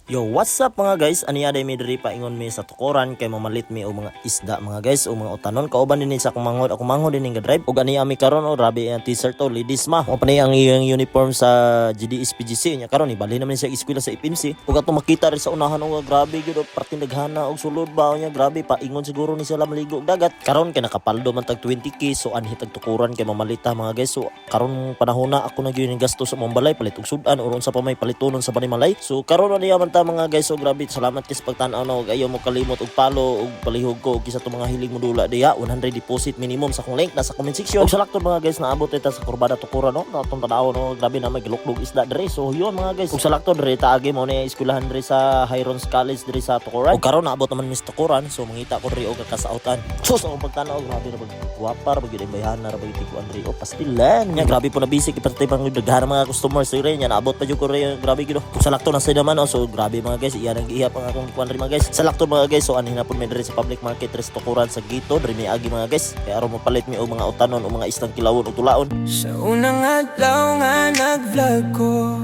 Yo, what's up, mga guys? Aniya day mi diri, paingon mi sa tukoran kay mamalit mi og mga isda, mga guys, o mga utanon. Kauban din sa akong manghod, akong manghod din nga drive. Ug aniya mi karon, oh, grabe ang t-shirt to, ladies ma. Mo pa ni ang iyang uniform sa GDS PGC nya karon ibali naman siya eskwela sa FMC. Ug atong makita rin sa unahan, oh, grabe gyud, oh, perting daghana og sulod ba nya, grabe paingon siguro ni sila maligo og dagat. Karon kay nakapaldo man tag 20K, so anhi tag tukuran kay mamalita, mga guys. So karon panahon na ako na gyud yung gasto sa mong balay, palit og sudan or unsa pa may palitonon sa panimalay. So karon na man ta, mga guys, so grabe, salamat kay sa pagtan-aw na ug ayaw mo kalimot og follow ug palihog ko og kisa to mga hilig mo dula diha, 100 deposit minimum sa akong link nasa comment section. Ug sa lakton, mga guys, naabot ta sa kurbada tukuran, no, atong tan-aw, no, grabe na may gilukdog isda diri. So yun, mga guys, ug sa lakton diri taagi mo ni eskwelahan diri sa Hirons College diri sa Tukuran. Ug karon naabot naman mi sa Tukuran, so mangita ko diri og kasautan. So sa akong pagtan-aw, grabe na pag guwapa ra gyud ang bayhana ra gyud tikuan diri, oh, pastilan nya, grabe po na busy kay pati pang daghan mga customers diri nya, naabot pa jud ko diri, grabe gyud, oh. Ug sa lakton nasa naman, oh, so grabe, mga guys, iya nang giiha pang akong kuan diri, mga guys. Sa lakton, mga guys, so anhi na pud mi diri sa public market diri sa Tukuran sa Gito, diri mi agi, mga guys, kay aron mopalit mi og mga utanon o mga isdang kilawon ug tulaon. Sa unang adlaw nga nag-vlog ko,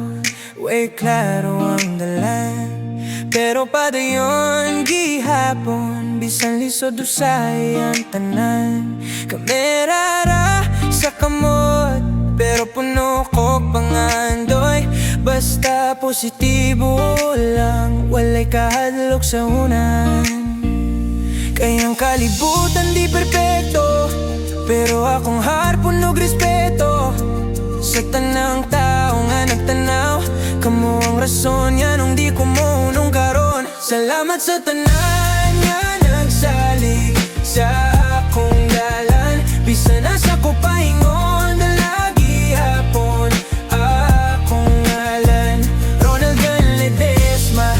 way klaro ang dalan. Pero padayon gihapon, bisan lisod usay ang tanan. Kamera ra sa kamot, pero puno kog pangandoy. Basta positibo lang, walay kahadlok sa unan. Kay ang kalibutan di perpekto, pero akong heart puno og respeto sa tanang tao nga nagtanaw. Kamo ang rason nganong di ko mo karon. Salamat sa tanan nga nagsalig sa akong dalan. Bisan asa ko paingon, dala gihapon akong ngalan, Ronald Gan Ledesma.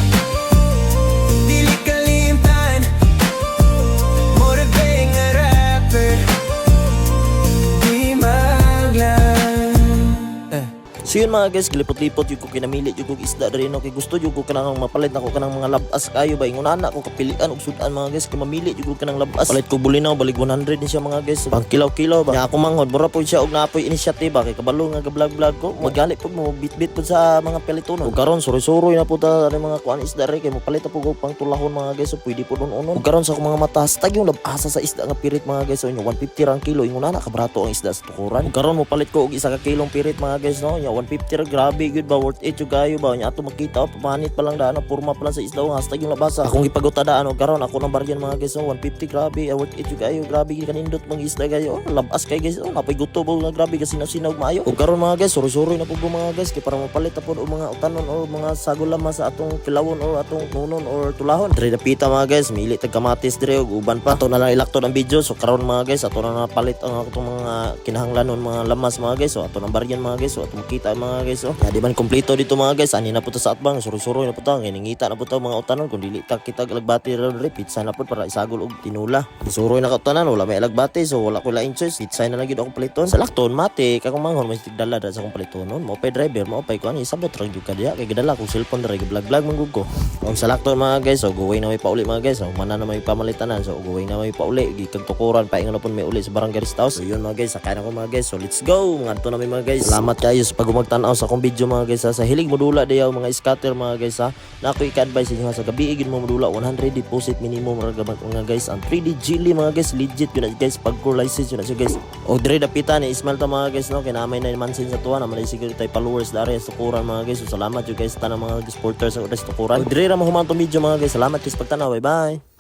Dili kalimtan, Murag nga rapper, di maglan eh. So yun, mga guys, gilipot-lipot yung ko, kinamili yung ko isda diri, no, kay gusto yung ko kanang mapalit nako kanang mga labas kayo ba, ingon ana ko kapilian og sudan, mga guys, kay mamili yung ko kanang labas. Palit ko bulinaw, balig 100 ni siya, mga guys. Pang kilaw-kilaw ba. Nya ako manghod, mura po siya og naapoy inisyatiba kay kabalo nga ga-vlog-vlog ko. Magali po mo bit-bit po sa mga pelitonon. Ug karon suroy-suroy na po ta ani mga kuan isda ri kay mopalit na po ko pang tulahon, mga guys. So pwede po nun unon. Ug karon sa akong mga mata, hashtag yung labasa sa isda nga pirit, mga guys. So inyo 150 ra ang kilo, ingon ana kabarato ang isda sa tukuran. Ug karon mo palit ko og 1 ka kilong pirit, mga guys, no. Nya 150 ra, grabe gyud ba, worth it yung kayo ba. Nya ato makita, oh, pamanit pa lang daan, porma pa lang sa isda, oh, hashtag yung labasa. Akong ipaguta daan, og karon ako nang baryan, mga guys, no, 150, grabe, worth it yung kayo, grabe gyud kanindot mga isda kayo. Oh, labas kay guys, oh, napay guto ba nga grabe kasi sinaw maayo. Ug karon, mga guys, suroy-suroy na pud ko, mga guys, kay para mapalit na pud og mga utanon or mga sagulama sa atong kilawon or atong nunon or tulahon. Diri dapita, mga guys, mili tag kamatis diri ug uban pa. Ato na lang ilakton ang video. So karon, mga guys, ato na napalit ang atong mga kinahanglanon mga lamas, mga guys. So ato nang baryan, mga guys. So ato makita, mga guys. Oh. Ya, di man kompleto dito, mga guys. Ani na po to sa atbang, suroy-suroy na po ta. Ningita na po ta mga utanon kung dili ta kita alagbati ra diri, pizza na po para isagol og tinula. Suroy na ka utanan, wala may alagbati, so wala ko lain choice. Pizza na lang gyud akong paliton. Sa lakton mate, kakong manghon may tigdala da sa akong palitonon. Mao pay driver, mao pay kuan, isabot ra gyud ka diha kay gidala kong cellphone diri, vlog-vlog man gud ko. Og sa lakton, mga guys, so going na may pauli, mga guys. So mana na may pamalitanan, so going na may pauli gikan tukuran, paingon na pud may uli sa barangay rest house. So yun, mga guys, sakay na ko, mga guys. So let's go. Ngadto na mi, mga guys. Salamat kayo sa pagumagtan-aw sa akong video, mga guys, ha. Sa hilig modula diyaw mga scatter, mga guys, ha. Na ako ika-advise inyo, ha, sa gabi gid mo modula, 100 deposit minimum ra mga guys. Ang 3D Jelly, mga guys, legit yun na, guys, pag license yun na siya, guys. O dire dapita ni Ismail ta, mga guys, no, kinamay na mansin sa tuwa naman siguro tay followers dari sa tukuran, mga guys. So salamat you guys tanang mga supporters sa tukuran. O dire ra mahuman tong video, mga guys. Salamat guys pagtanaw. Bye bye.